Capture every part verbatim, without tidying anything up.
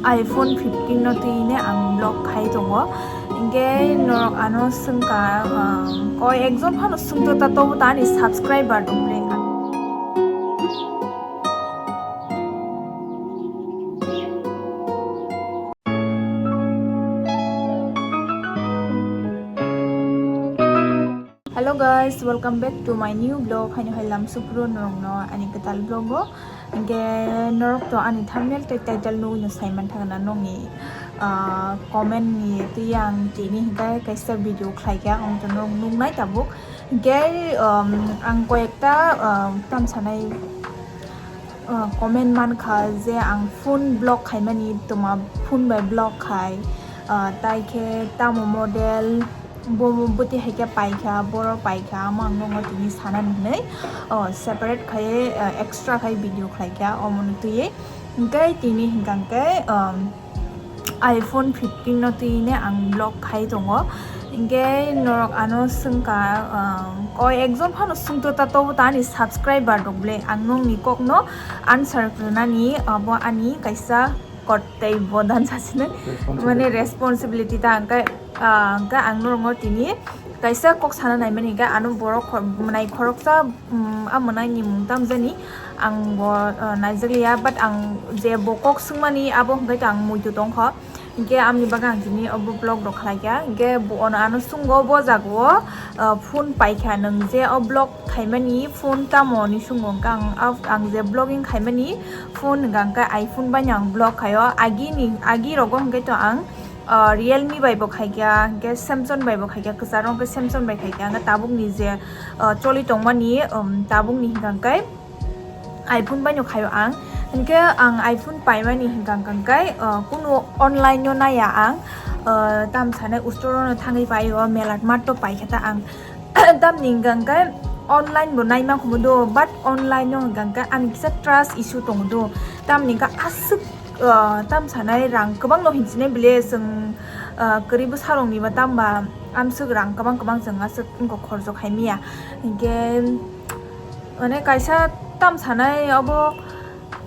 iPhone fifteen no twi ne ang vlog khai tongo. Hinkhe norok ano swngkha, um, koi ekjon phano swngto ta, tobo ta ani subscriber rok le. Hello guys, welcome back to my new vlog. Haino hai lamsukro norokno ani kwtal vlog o. Hinkhe norok to ani thumbnail tei title nugwi no sai man thangna nokni, ah, comment ni twi ang tini hinkhe kaisa video khlai kha, ang to norok nuknai tabuk. Hinkhe, um, ang koyekta, um, tam sanai, uh, comment man kha je ang phone vlog khaimani, toma phone bai vlog khai, uh, tai khe tamo model, bo, bo, bwtwi hai khe pai kha, boro pai kha, amo ang nokno tini sanani hinwi, oh, separate khai, uh, extra khai video khlai kha, omono twiwi. Hinkhe tini hinkha khe, um, iPhone fifteen no twi ne ang vlog khai tongo. Hinkhe norok ano swngkha, um, koi ekjon phano swngto ta, tobo ta ani subscriber rok le, ang nokni kokno answer rwnani, abo ani kaisa kotei bodan sasini, mane responsibility ta, hinkhe, ah, hinkhe ang norokno tini kaisa kok sana naimani, hinkhe ano borok khor-, mwnai khoroksa, um, a mwnaini mung tam jani ang bo, ah, naijakliya, but ang je bo kok swngmani abo hinkhe to ang muitu tongkha, hinkhe amni bagwi ang tini obo vlog rok khlai kha, hinkhe bo ono ano swnggo bo jaga o, ah, phone pai kha, nwng je o vlog khaimani phone tamo ni swnggo, hinkhe ang, ang je vlogging khaimani phone hinkhe iPhone bai no ang vlog khaio. Agini, agi rogo hinkhe to ang, ah, Realme bai bo khaikha, hinkhe Samsung bai bo khaikha, kwcharo hinkhe Samsung bai khaikha, hinkhe tabuk ni je, ah, choli tongmani, um, tabuk ni hinkhe iPhone bai no khaio ang. Hinkhe ang iPhone paimani hinkha hinkhe, ah, kunu online no naiya ang, ah, tam sanai store no thangwi paio, Melat Mart to paikha ta ang. Tamni hinkha hinkhe online bo naima khumu do, but online no hinkha hinkhe ani kisa trust issue tongo do. Tamni hinkhe aswk, ah, tam sanai rang kwbang no hinchinai bile chwng, ah, kwrwi bwsarok ni ba tamba amswk rang kwbang kwbang chwng aswk wngkha khorjo khaimya. Hinkhe mane kaisa tam sanai obo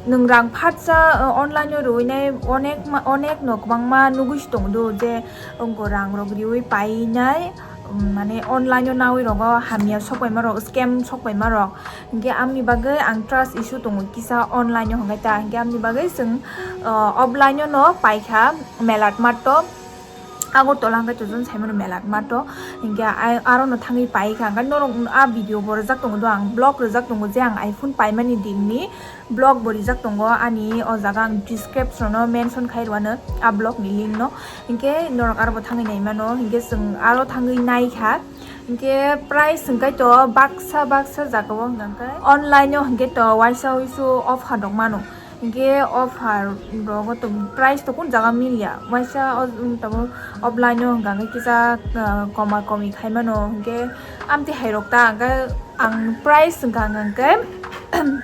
nwng rang phatsa, ah, online o rwinai onek ma, onek no kwbangma nugwi se tongo do je wngkha rang rok riwi painai. Um, mane online o nawi rogo hamya sokpaima rok, scam sokpaima rok. Hinkhe amni bagwi ang trust issue tongo kisa online o hinkhe ta, hinkhe amni bagwi chwng, uh, offline o no paikha Melat Mart to, Agartala hinkhe to chwng saimano Melat Mart to. Hinkhe ai, aro no thangwi paikha, hinkhe norok a video bo rwjak tongo do, ang vlog rwjak tongo je ang iPhone paimani din ni vlog bo rijak tongo, ani o jaga ang description o mention khai rwano a vlog ni link no, hinkhe norok aro bo thangwi nai mano, hinkhe chwng aro thangwi nai kha. Hinkhe price hinkhe to baksa baksa jaga o hinkha hinkhe online o hinkhe to waisa wisu offer rok mano, hinkhe offer rogo to price to kun jaga milia, waisa o, um, tamo offline o hinkha hinkhe kisa, uh, koma komi khai mano, hinkhe amtwi hai rok ta hinkhe ang price hinkha hinkhe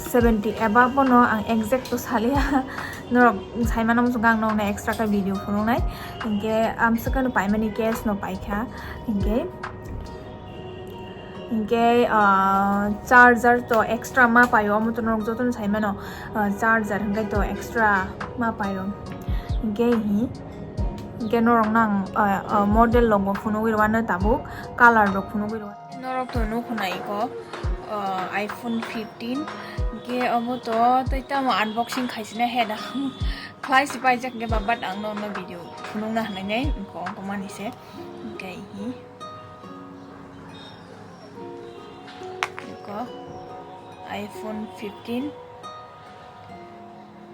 seventy above no ang exact to salia. Norok saimano muchungkha ang nokno extra khe video phunuknai. Hinkhe amswk no paimani cash no paikha. Hinkhe, hinkhe, ah, charger to extra ma paio, omo to norok jotono saimano, ah, charger hinkhe to extra ma paio. Hinkhe hi, hinkhe norokno ang, ah, ah, model rok bo phunugwi rwano tabuk, color rok phunugwi rwano. Norok to nukho na iko, uh, iPhone fifteen. Hinkhe omo to tei tamo unboxing khaisina he da. Khlai si paijak hinkhe ba, but ang norokno video phunukna hinwi nai, wngkha wngkha mani se. Hinkhe hi. Iko iPhone fifteen.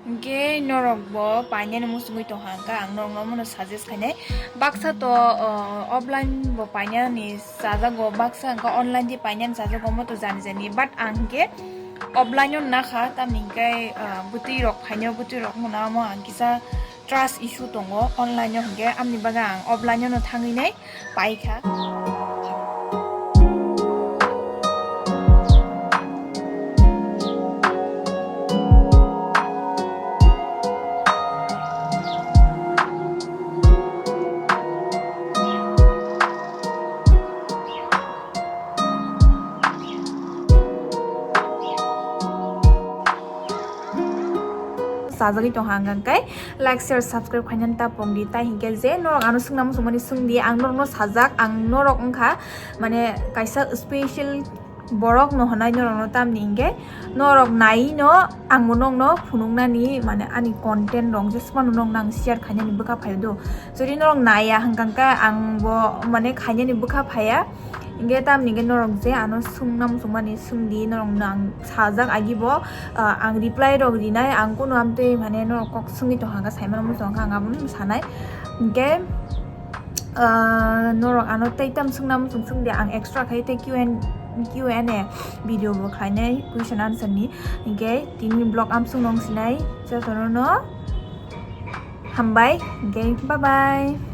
Hinkhe norok bo painani muchungwi tongkha, hinkhe ang norokno omono suggest khainai. Baksa to, o, offline bo painani chajago, baksa hinkhe online di painani chajago, omo to jani jani. But ang hinkhe offline no nakha, tamni hinkhe, o, bwtwi rok phainai, bwtwi rok hwnna omo ang kisa trust issue tongo online no, hinkhe amni bagwi ang offline no thangwi nai. Paikha. sajagwi tongkha, hwnkhe like, share, subscribe khainani ta pongdi. Tai hinkhe je norok ano swngna muchungmani swngdi, ang norokno sajak, ang norok wngkha mane kaisa special borok no hwnai norokno, tamni hinkhe norok nai no ang bo nokno phunuknani mane ani content rok jesmano nokno ang share khainani bwkha phaio do. Jodi norok naiya hwnkha khe ang bo mane khainani bwkha phaiya. Hinkhe tamni hinkhe norok je ano swngna muchungmani swngdi, norokno ang sajak agi bo, ah, ang reply rok rinai, ang kunu amtwi mane norok kok swngwi tongkha khe saimano muchung kha ang abono sanai. Hinkhe, ah, norok ano tei tam swngna muchung swngdi, ang extra khai tei Q and, Q and A video bo khlainai question answer ni. Hinkhe tini vlog amsung nong sinai jotono no hambai, hinkhe bye bye.